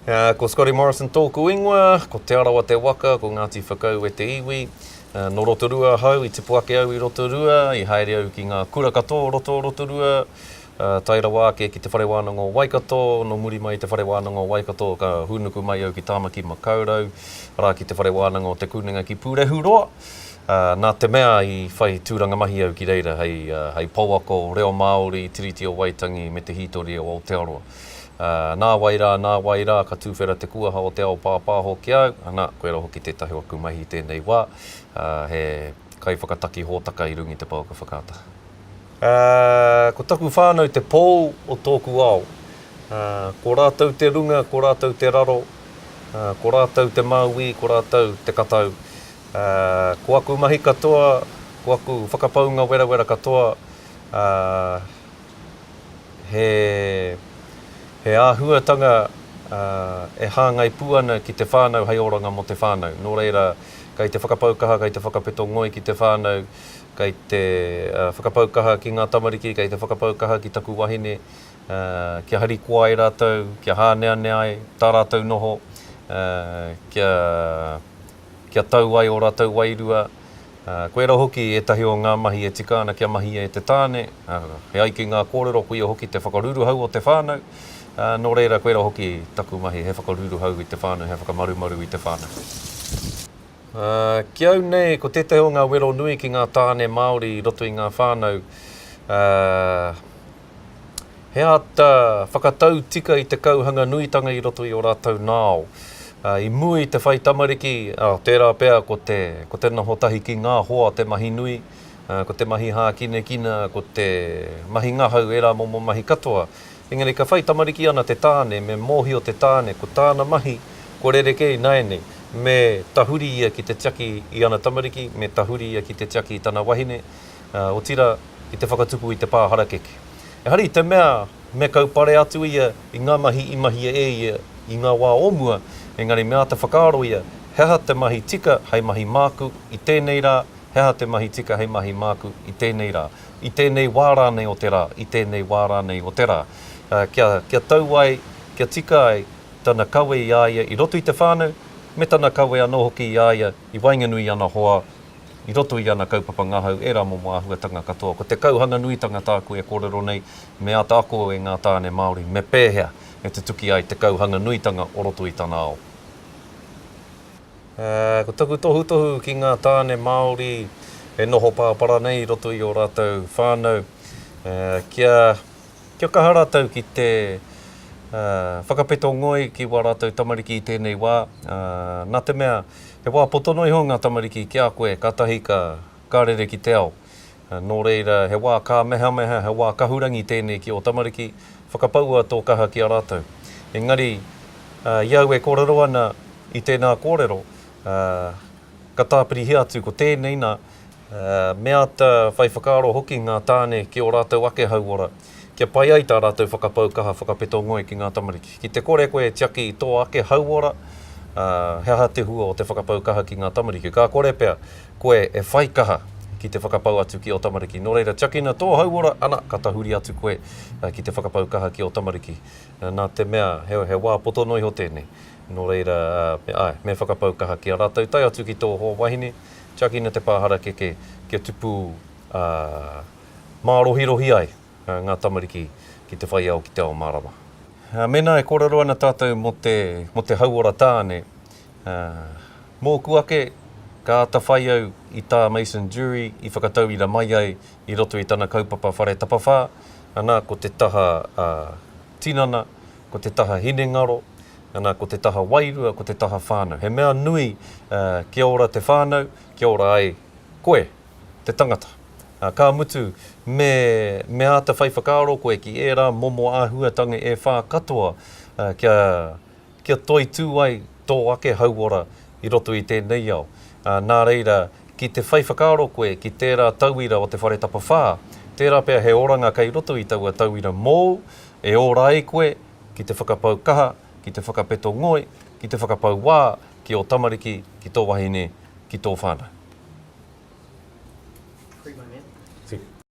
Ko Scotty Morrison tōku ingoa, ko Te Arawa te waka, ko Ngāti Whakaue te iwi. Nō Rotorua ahau, i tipu ake au i Rotorua, i haere au ki ngā kura katoa o roto o Rotorua, tae rawa ake ki Te Whare Wānanga o Waikato, nō muri mai i Te Whare Wānanga o Waikato ka hūnuku mai au ki Tāmaki Makaurau, arā ki Te Whare Wānanga o Te Kunenga ki Pūrehuroa. Nā te mea i whai tūranga mahi au ki reira hei, hei pouako reo Māori, Tiriti o Waitangi me te hītori o Aotearoa. Ā, nāwai rā, nāwai rā, ka tūwhera te kuaha o te ao pāpāho ki au, ana, koirā hoki tētahi o aku mahi i tēnei wā, ā, he kaiwhakataki hōtaka i runga i te pouaka whakaata. Ā, ko taku whānau te pou o tōku ao. Ā, ko rātou te runga, ko rātou te raro, ā, ko rātou te māuī, ko rātou te katau. Ā, ko aku mahi katoa, ko aku whakapaunga werawera katoa, ā, he, he āhuatanga e hāngai pū ana ki te whānau hei oranga mō te whānau. Nō reira, kei te whakapau kaha, kei te whakapeto ngoi ki te whānau, kei te whakapau kaha ki ngā tamariki, kei te whakapau kaha ki taku wahine, kia harikoa ai rātou, kia hāneanea ai tā rātou noho, kia, kia tau ai ō rātou wairua. Koirā hoki ētahi o ngā mahi e tika ana kia mahia e te tāne, e ai ki ngā kōrero koia hoki te whakaruruhau o te whānau, nō reira koirā hoki taku mahi he whakaruruhau i te whānau, he whakamarumaru i te whānau. Ki au nei, ko tētahi o ngā wero nui ki ngā tāne Māori i roto i ngā whānau, He āta whakatau tika i te kauhanga nuitanga i roto i ō rātou nao. I mua i te whai tamariki, tērā pea ko te, ko te noho tahi ki ngā hoa te mahi nui, ko te mahi hākinakina, ko te mahi ngahau, ērā momo mahi katoa. Engari ka whai tamariki ana te tāne, me mōhio te tāne ko tāna mahi kua rerekē ināianei, me tahuri ia ki te tiaki i ana tamariki, me tahuri ia ki te tiaki i tana wahine, otirā, ki te whakatupu i te pā harakeke. Ehara i te mea me kaupare atu ia i ngā mahi i mahia e ia i ngā wā o mua, engari me āta whakaaro ia, he aha te mahi tika hei mahi māku i tēnei rā, he aha te mahi tika hei mahi māku i tēnei rā, i tēnei wā rānei o te rā, i tēnei wā rānei o te rā. Kia, kia tau ai, kia tika ai tana kawe i a ia i roto i te whānau, me tana kawe anō hoki i a ia i waenganui i ana hoa, I roto i ana kaupapa ngahau, ērā momo āhuatanga katoa. Ko te kauhanganuitanga tāku e kōrero nei, me āta ako e ngā tāne Māori me pēhea e tutuki ai te kauhanganuitanga o roto i tana ao. Ko taku tohutohu ki ngā tāne Māori e noho pāpara nei i roto i ō rātou whānau, kia Kia kaha rātou ki te whakapeto ngoi ki wā rātou tamariki i tēnei wā, nā te mea he wā poto noa iho ngā tamariki ki a koe kātahi ka, ka rere ki te ao. Nō reira, he wā kāmehameha, he wā kahurangi tēnei ki ō tamariki, whakapaua tō kaha ki a rātou. Engari, i au e kōrero ana i tēnā kōrero, ka tāpirihia atu ko tēnei nā, Me āta whai whakaaro hoki ngā tāne ki ō rātou ake hauora, kia pai ai tā rātou whakapau kaha whakapeto ngoi ki ngā tamariki. Ki te kore koe e tiaki i tō ake hauora, he aha te hua o te whakapau kaha ki ngā tamariki? Ka kore pea koe e whai kaha ki te whakapau atu ki ō tamariki. Nō reira, tiakina tō hauora, ana, ka tahuri atu koe ki te whakapau kaha ki ō tamariki. Nā te mea, he wā poto noa iho tēnei. Nō reira, āe, me whakapau kaha ki a rātou, tae atu ki tō hoa wahine, Tiakina te pā harakeke kia tupu mārohirohi ai ngā tamariki ki te whai ao ki te ao mārama. Mēnā e kōrero ana tātou mō te, mō te hauora tāne, mōku ake, ka āta whai au i tā Mason Durie i whakatauira mai ai i roto i tana kaupapa whare tapawhā, ana, ko te taha tinana, ko te taha hinengaro, ana, ko te taha wairua, ko te taha whānau. He mea nui kia ora te whānau, kia ora ai koe, te tangata. Ka mutu, me, me āta whai whakaaro koe ki ērā momo āhuatanga e whā katoa kia, kia toitū ai tō ake hauora i roto i tēnei ao. Nā reira, ki te whai whakaaro koe ki tērā tauira o te whare tapawhā, tērā pea he oranga kei roto i taua tauira mōu, e ora ai koe ki te whakapau kaha, ki te whakapeto ngoi, ki te whakapau wā ki ō tamariki, ki tō wahine, ki tō whānau.